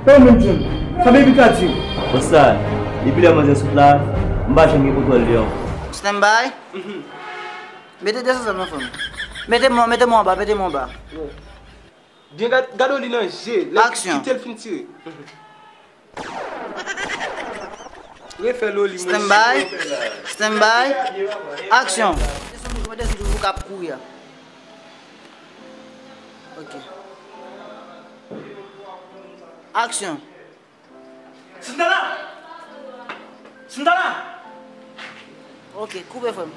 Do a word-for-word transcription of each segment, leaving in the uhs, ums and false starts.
E ou menm, John, sa baby ka di w? Bòs la, depi lè manzè sot la, m pa janm gen kontwòl li ankò. Stand by. Mete desann zam nan, frè m. Mete mwen, mete mwen anba, mete mwen anba. Byen gad-, gade w li nan je, lè kite l fin tire. Refè l, Oli, mwen. Stand by. Stand by. Aksyon. Mwen te sou jou k ap kouri a. Ok. Aksyon. Santana! Santana! Ok, koupe, frè m.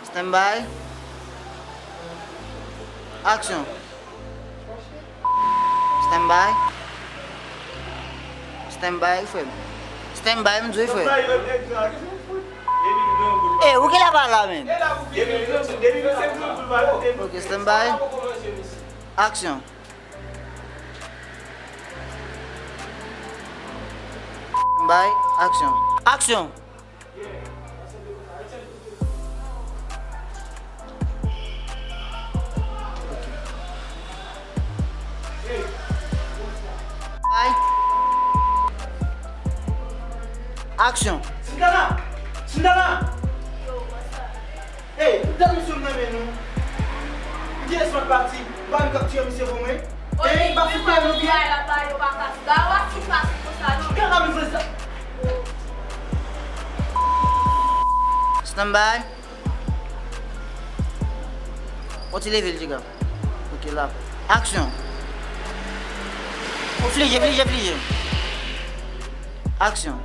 Stand by. Aksyon. Stand by. Stand by, frè m. Stand by, m di w, frè. E, ou ki la pa la, menm? Ok, stand by. Aksyon. Stand by, aksyon. Aksyon. Ay. Aksyon. Santana! Santana! Hey, dat misye m nan men nou. Misye smart pati. Ou pa menm k ap tire misye pou mwen. Hey, pa fout mwen non byen. Ba yo pa fasil. Ba yo pa ti fasil konsa non. Kaka misye sa. Stand by. Ou ti leve l, Jiga. Ok, la. Aksyon. Ou flije, flije, flije. Aksyon.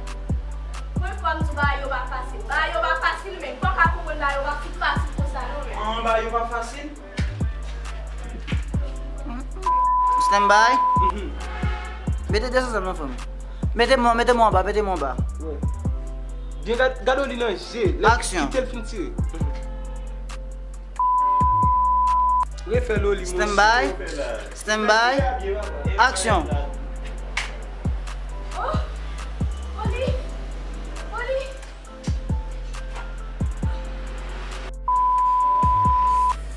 Mwen fò m di w bagay yo pa fasil. Bagay yo pa fasil, men. Fò w ka konprann bagay yo pa fout fasil konsa, non, men. An, bagay yo pa fasil. Stand by. Mete desann zam nan, frè m. Mete mwen, mete mwen anba, mete mwen anba. Byen gad-, gade w li nan je, lè kite l fin tire. Refè l, Oli, mwen. Stand by. Stand by. Aksyon. Oh! Oli! Oli!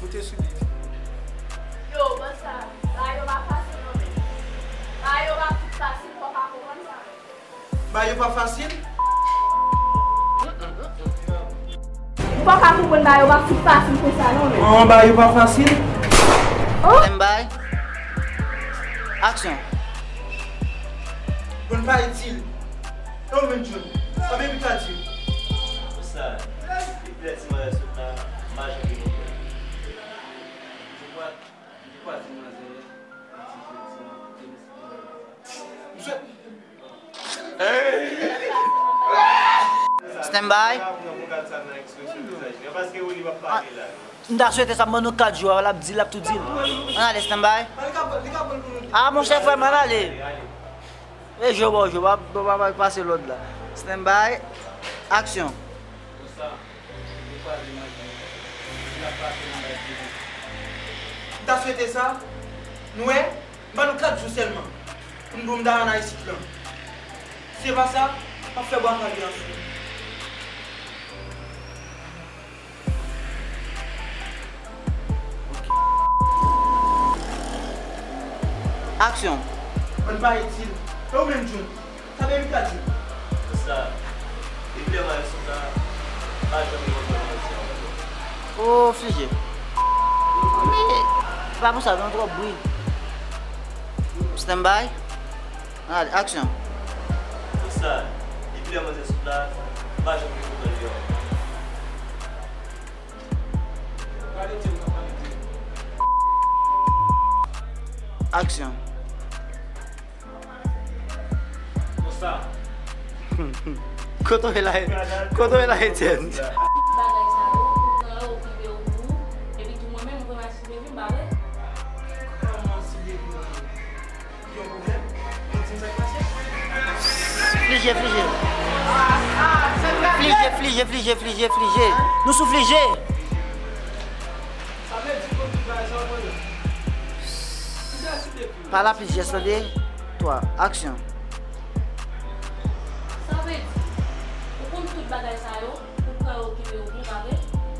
Moute sou li. Yo, bòs la, bagay yo pa fasil non, men. Bagay yo pa fout fasil, fò w ka konprann sa. Bagay yo pa fasil? Ou pa ka konprann bagay yo pa fout fasil konsa non, men. An, bagay yo pa fasil? Oh! Stand by. Aksyon. Bon, pa itil. E ou menm, John, sa baby ka di w? Konsa, depi lè ti manzè sot la, m pa janm gen kontwòl. Ou pa, ou pa di manzè, li ti jodi, li ti jodi. Stand by. M ta swete sa ban nou kat jou a, l ap di, l ap tou di l. Ann ale, stand by. A, monchè, frè m, ann ale. E je w ba w je w, pa, pa, pa pase lòd la. Stand by. Aksyon. M ta swete sa, nou wè, ban nou kat jou sèlman pou n pou m ta ann isit lan. Si se pa sa, m ap fè bwa kale an sou nou. Aksyon. Ann pa itil. E ou menm, Jun? Sa baby ka di? Konsa, depi lè m al sot la, m pa janm gen yon bon manti ankò. O, Fije. Men, pa pou sa, nan twòp bri. Stand by. Ann ale, aksyon. Konsa, depi lè manzè sot la, m pa janm gen kontwòl li ankò. Aksyon. Konsa. Kote w ye la, kote w ye la, Etienne? Bagay sa yo, ou pran yo, ou kenbe yo pou ou. Epi tou mwen menm, ou pran m a sible vi m, pa vre? Kòman sible vi w? Gen yon pwoblèm? Ou di m sa k pase? Fije, Fije. Fije, Fije, Fije, Fije, Fije. Nou sou Fije. Sa vle di konn tout bagay sa yo, mwen menm. Ki sa sible vi w? Pa la plis jès, tande. Twa, aksyon. Sa vle di, ou konn tout bagay sa yo, ou pran yo, ou kenbe yo pou ou, pa vre?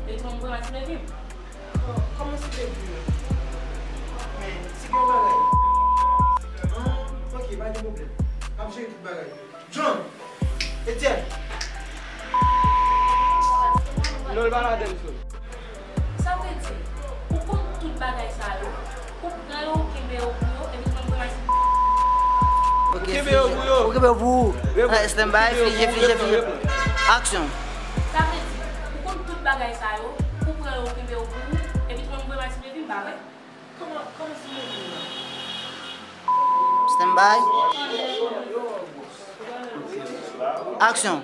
Epi tou mwen m pran m a sible vi m. Kòman sible vi w? Men, si gen yon bagay. An, ok, pa gen pwoblèm. Kenbe yo pou yo. Ou kenbe yo pou ou. Stand by, fije, fije, fije. Aksyon. Sa vle di, ou konn tout bagay sa yo, ou pran yo, ou kenbe yo pou ou, epi tou menm ou voye Martine vin, m pa wè. Stand by. Aksyon.